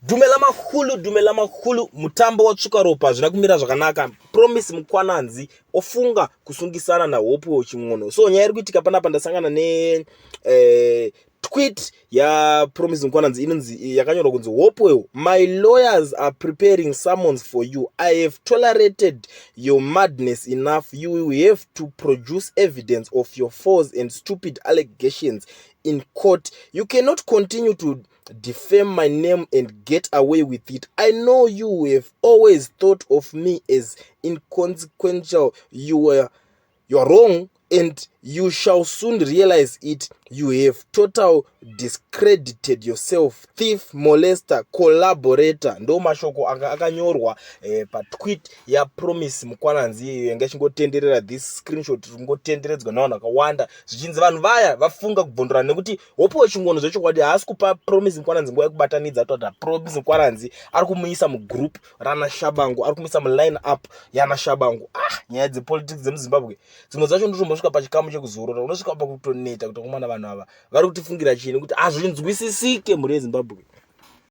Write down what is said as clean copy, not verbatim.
Dumela makhulu, dumela makhulu, mutambo watsvuka ropa hazvina kumira zvakanaka. Promise Mukwananzi ofunga kusungisana naHopewell Chin'ono. So nyaya iri kuitika panapa ndasangana ne eh, tweet yaPromise Mukwananzi inonzi yakanyorwa kunzi Hopewell, my lawyers are preparing summons for you. I have tolerated your madness enough. You will have to produce evidence of your false and stupid allegations in court. You cannot continue to defame my name and get away with it. I know you have always thought of me as inconsequential. You are wrong and you shall soon realize it. You have total discredited yourself. Thief, molester, collaborator. Ndo mashoko anga akanyorwa eh, patweet yaPromise Mukwananzi iyo yanga ichingotenderera. This screenshot iri kungotenderedzwa nevanhu vakawanda zvichinzi vanhu vaya vafunga kubvondorana nekuti Hopewell Chin'ono zvechokwadi haasi kupa Promise Mukwananzi nguva yekubatanidza. Toda Promise Mukwananzi ari kumuisa mugroup rana Shabangu, ari kumuisa muline up yana Shabangu. Ah, nyaya dzepolitics dzemuZimbabwe dzimwe dzacho ndotombosvika pachikamu chekuzorora, unosvika pakutoneta kuti akomana, vanhu ava vari kutifungira chii, nekuti hazvinzwisisike, mhuri yeZimbabwe.